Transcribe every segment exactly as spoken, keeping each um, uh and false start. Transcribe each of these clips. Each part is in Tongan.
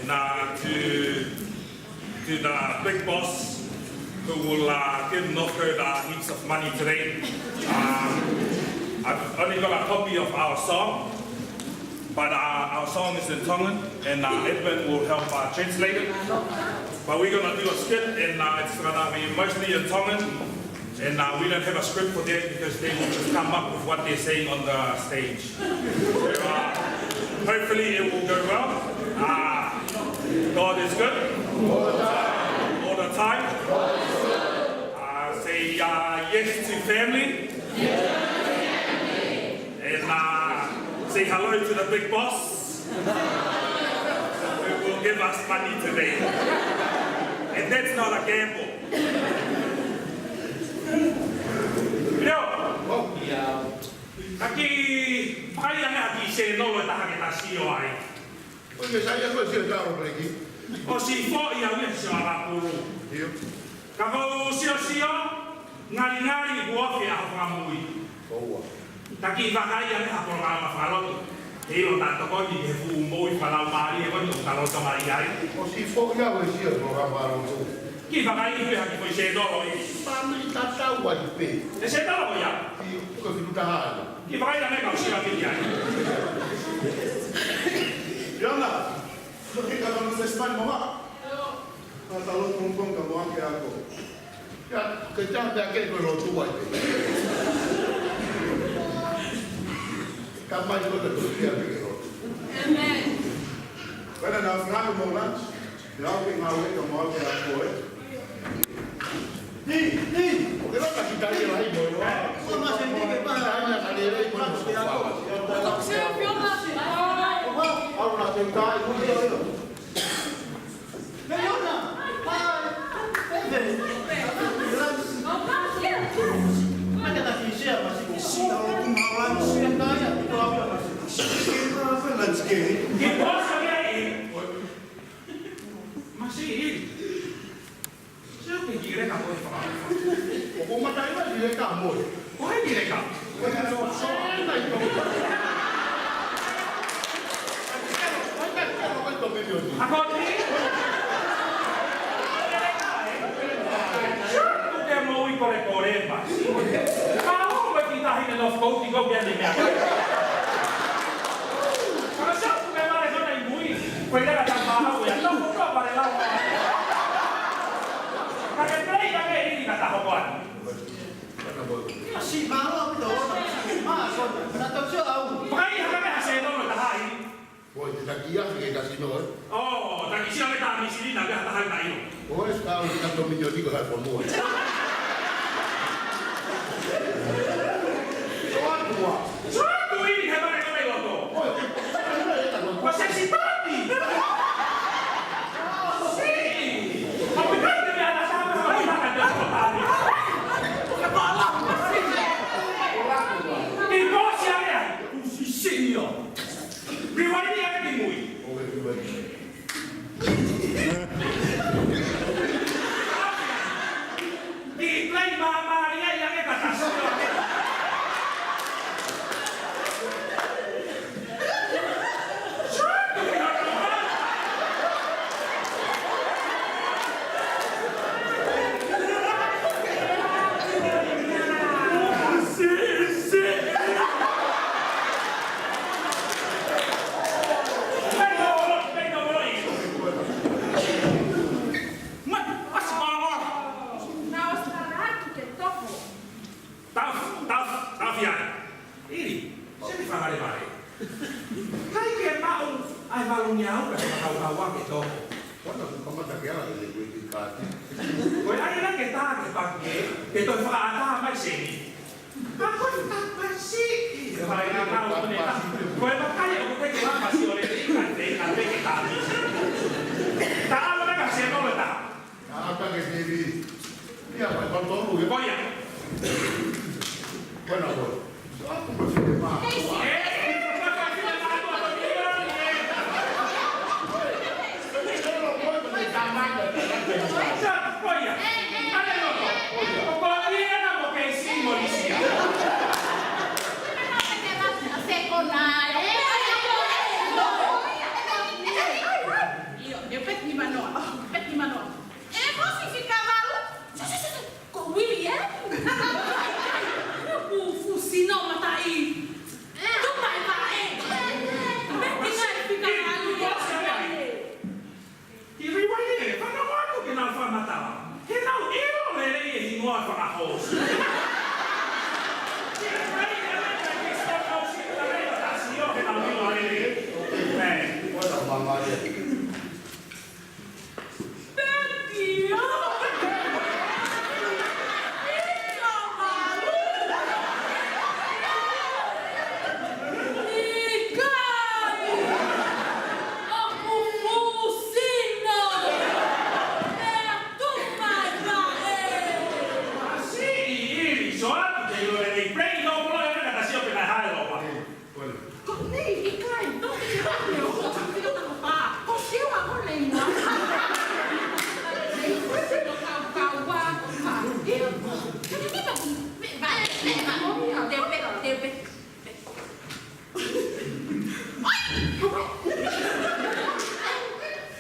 Now to, to the big boss who will uh, give Northcote uh, heaps of money today. Um, I've only got a copy of our song, but uh, our song is in Tongan, and uh, Edmund will help uh, translate it. But we're going to do a skit, and uh, it's going to be mostly in Tongan. And uh, we don't have a script for that because they will just come up with what they're saying on the stage. So, uh, hopefully it will go well. Uh, God is good. All the time. All the time. Uh, say uh, yes to family. And uh, say hello to the big boss who will give us money today. And that's not a gamble. Leo, ka kiʻi fai ange ha kiʻi sēnolo ʻe taha ke ta sio ai. ʻOi, ke sai aku e sio taro peleki. ʻOsi foʻi au ia he sio ʻa Vapulu. ʻIo. Ka ko u siosio, ngalingali kuo ofi ʻa e ʻaho fakamui. ʻOua. Ta kiʻi vakai ange ha polokalama fakalotu. ʻE ʻilo ta tokoni ki he fuʻu moʻui fakalaumālie ko eni ʻoku ta lolotonga ʻi ai. ʻOsi foʻi au e sio polokalama fakalotu. Kiʻi vakai ʻi ha kiʻi foʻi sēnolo ʻi. Pami tatau ai pē. E sēnolo ko ia? ʻIo, ko e fitu taha ena. Kiʻi vakai ange ka u sio ki ai. Iona, ko e kiʻi kaka no sespan mama. Ka ta lotu hongkong ka moa ke ako. Ia, ke tā pea ke ko lotu ai pē. Ka mai ko te tu ia ke lotu. Amen. Wena na fina ko mo lunch. Ia ke ngāue ka moa ke ako e. Ni, ni. Ko ke laka ki tai e lai mo. Ko ma se ni ke pa. Tai na ka le lai mo. Ko ma se ni ke pa. Au na se tai mo. Masi, sio ki he leka ko e fakaʻofa. ʻOku mata ina ki leka mo e. Ko hai ki leka? Ko e so, so, ena i tō. Ko e ka kero ko e tō milioni. A ko ni? Sio, tu ke mo i kole kole ma. Ka o ko ki tahi ne no fo ti ko ke ne mea. Ka sio, tu ke mare ko na i mui. Ko e leka ta ma o ya. No, ko ka pare la. Ka ke play ka ke ini ka taho koa. Ia si, mālō ʻaupito ʻo na, mā, so, na tau sio au. Pakai haka me hase no no tahai. Ko e te taki ia ke kasino, ē? ʻO, taki sio me tā misili na ke tahai na io. Ko e ska u ka tō milioni ko hai fonua. So atua. So atu ini he mare ko mai loto. Ko e, ko e, ko e, ko e, ko e, Ko se sitati. Siʻi. Ko e kai te mea na sa mea sa mea na ka te ako tani. Ko e pala. Ni ko si a mea. Kusi siʻi ia. Riwai ni a ki mui. Kiʻi play māmālie ia ke ka ta sio. Mai, ʻasi māmā. Taf, taf, taf ia. Ili, se ni fangare mai. Kai ke maʻu, ai malu ni au, ka se maʻu au ake tō. Kona ku kamata ke ala ke le kui ki kāti. Ko e ai na ke tā ke pake, ke toe fakaʻatā mai seni. Ka ko e tapasi. Ko e ai na kau kone tā. Ko e makai o ke ke tapasi o le rika te ka te ke tā. Tā ala ka se no le tā. Aka ke T V. Ia, mai pantolu, ia. Ko ia. Buena, buena. Ko ʻeni, ʻikai, tau te hane o, tau te fika tangata pā. Ko siu a ko nei na. Nei ko siu a kau kau a ko ka. Ia. Te pe, te pe, te pe. Oi!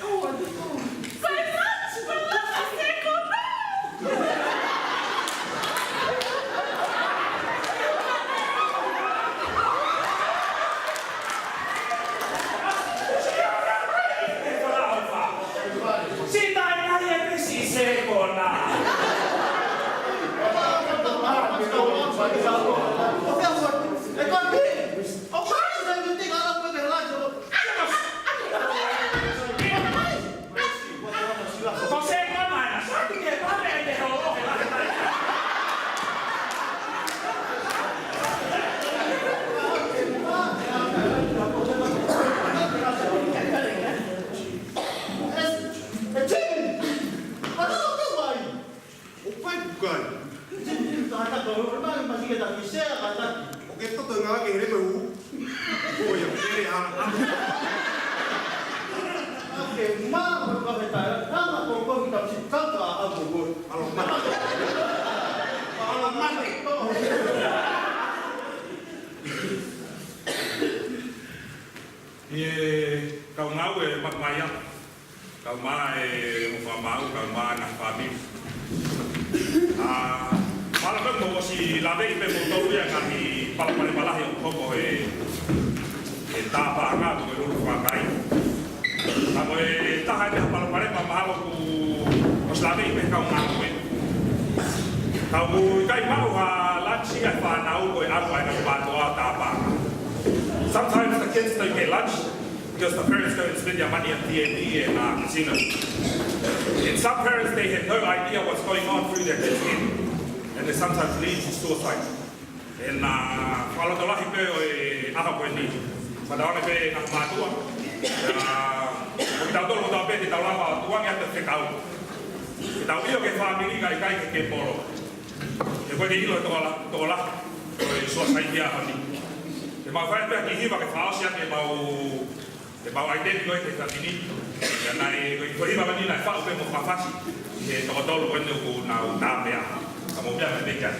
Oh, I don't know. ʻO ke toto e ngāue ke hele mo e ū. Ko ia, hele ha. Ake ma ko ka me tae, hanga ko ko ki ka si ka ka a ko ko. Alo mate. Alo mate. ʻI he kau ngāue ʻa e Makumaia, kau mā e ongo fakamaau, kau mā e ngaahi fāmili. ʻA, mālō pē mo ʻosi laveʻi pē mo tolu ia ngaahi palopalema lahi ʻoku hoko he, he tā paʻanga mo e lulu fakakai. Ka ko e taha e ngaahi palopalema mahalo kuo ʻosi laveʻi pē kau ngāue. Ka ʻoku ʻikai maʻu ha lunch ʻa e fānau ko e ʻalu ai ngaahi mātuʻa tā paʻanga. Sometimes the kids don't get lunch because the parents go and spend their money on D and D and, uh, casino. And some parents, they have no idea what's going on through their kids' head, and they sometimes lead to suicide. And, uh, fakalotolahi pē ʻo e ʻaho ko eni. Fakatauange pē ngaahi mātuʻa. Uh, ʻo kitautolu kotoa pē te tau lava ʻo tukuange atu e fekau. Ke tau ʻilo ki he fāmili kae ʻikai ke ke polo. He ko e ke ʻilo e tokolahi, tokolahi ʻo e suicide he ʻaho ni. Te mau fai pē ha kiʻi hiva ke fakaʻosi ʻaki ʻemau, ʻemau ʻaiteni ko ē ki he taimi ni. Pea naʻe, ko e, ko e hiva ko eni naʻe faʻu pē mo fakafasi ʻe he toko tolu ko eni ʻoku nau tā meʻa. Ka mou meʻa mai pē ki ai.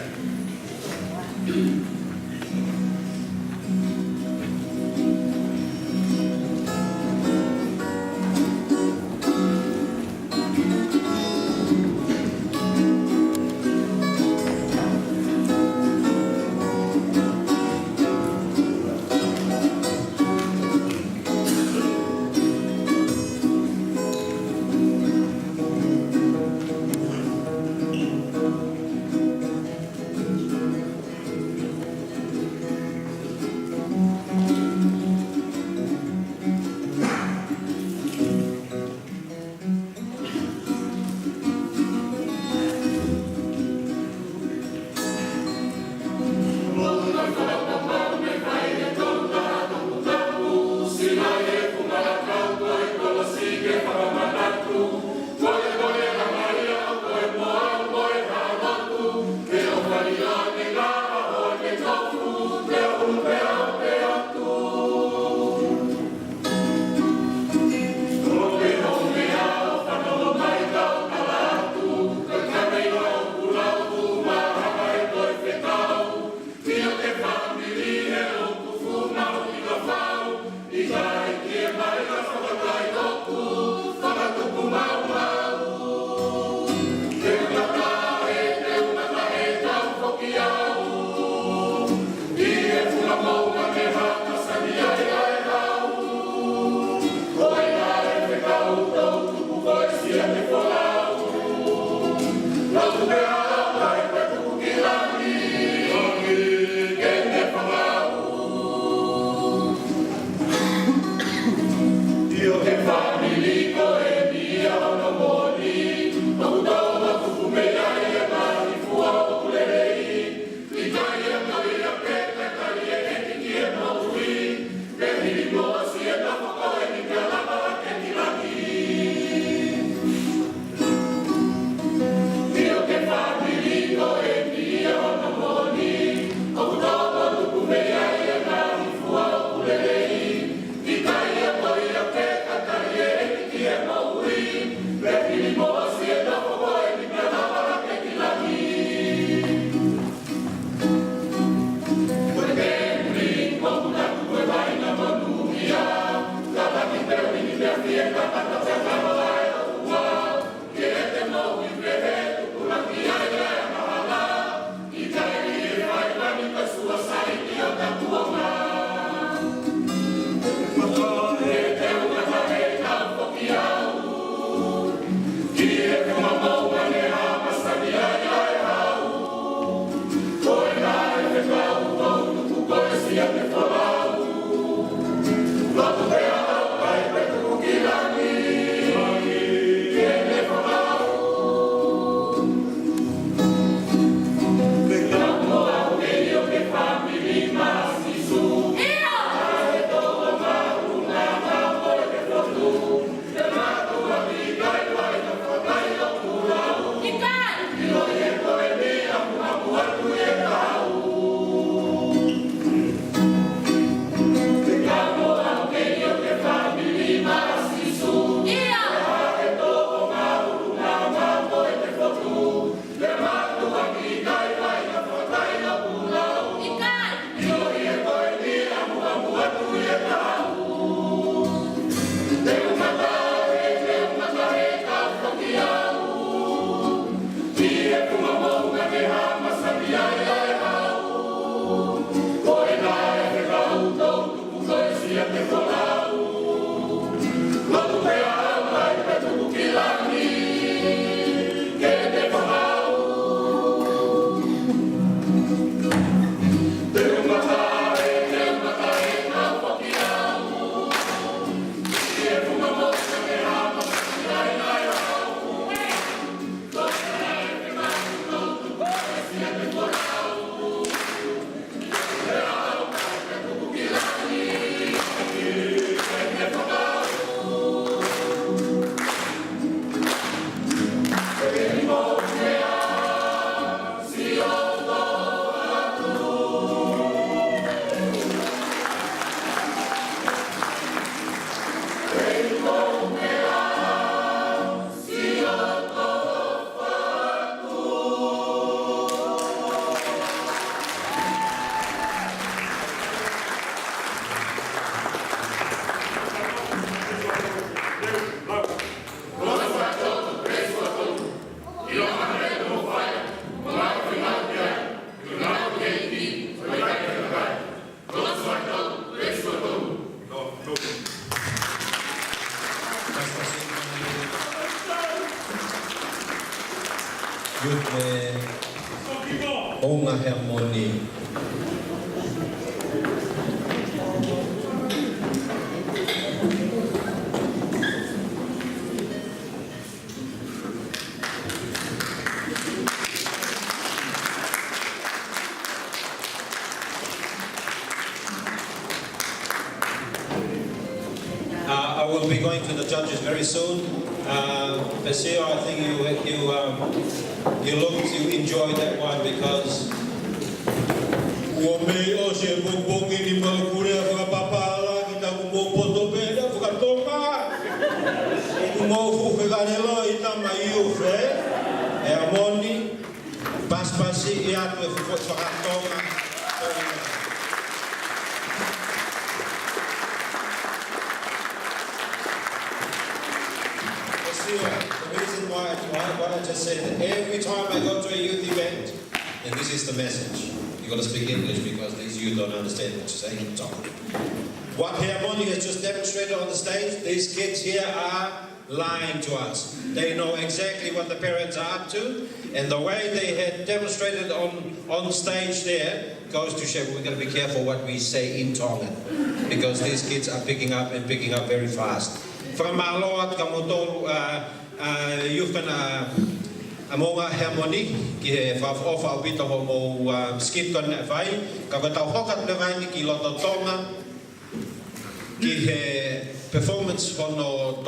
Moʻunga Heamoni. Uh, I will be going to the judges very soon. Uh, Basio, I think you, you, um, you looked, you enjoyed that one because ʻoku mei ʻosi e pongipongi ni mau kule fakapapālangi ki taku mau poto pē na fakatonga. ʻOku mau fuʻu fekalelo ʻi tama iu fe, ʻe Heamoni, pasipasi ʻi atu e fuʻu fakatonga. Basio, the reason why, why, what I just said, that every time I go to a youth event, and this is the message. You gotta speak English because these youth don't understand what you're saying in Tongan. What Heamoni has just demonstrated on the stage, these kids here are lying to us. They know exactly what the parents are up to, and the way they had demonstrated on, on stage there goes to show we're gonna be careful what we say in Tongan, because these kids are picking up and picking up very fast. Fakamālō atu kia moutolu, uh, uh, youth and, uh, ʻa Moʻunga Heamoni, ki he fakaʻofoʻofa ʻaupito hoʻomou, uh, skit ko eni naʻe fai, ka ko ʻetau hoko atu leva eni ki loto Tonga, ki he performance hono